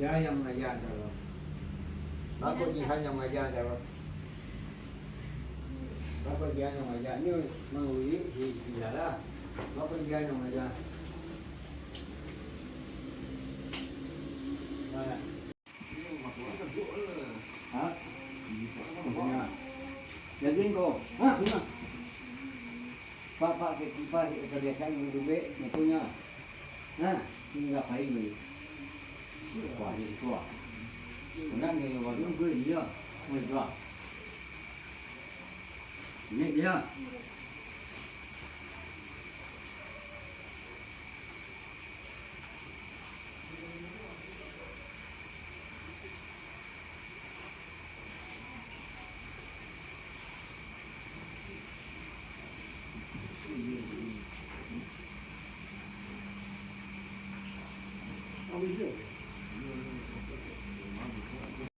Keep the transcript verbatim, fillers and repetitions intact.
Jihan yang mangaja, Tuan. Bako Jihan yang mangaja, Tuan. Bako Jihan yang mangaja. Nyo mangulik si, si Lala. Bako Jihan yang mangaja. Nah. Ha? Nah. Jadi ko. Ha, nah. Pak, pak, ke, pak, kebiasaan dulu, be, punyo. Nah, tingga pai ni. Wah, di situ ah. Pulang dari warung ke dia. Mau jual. Ini dia.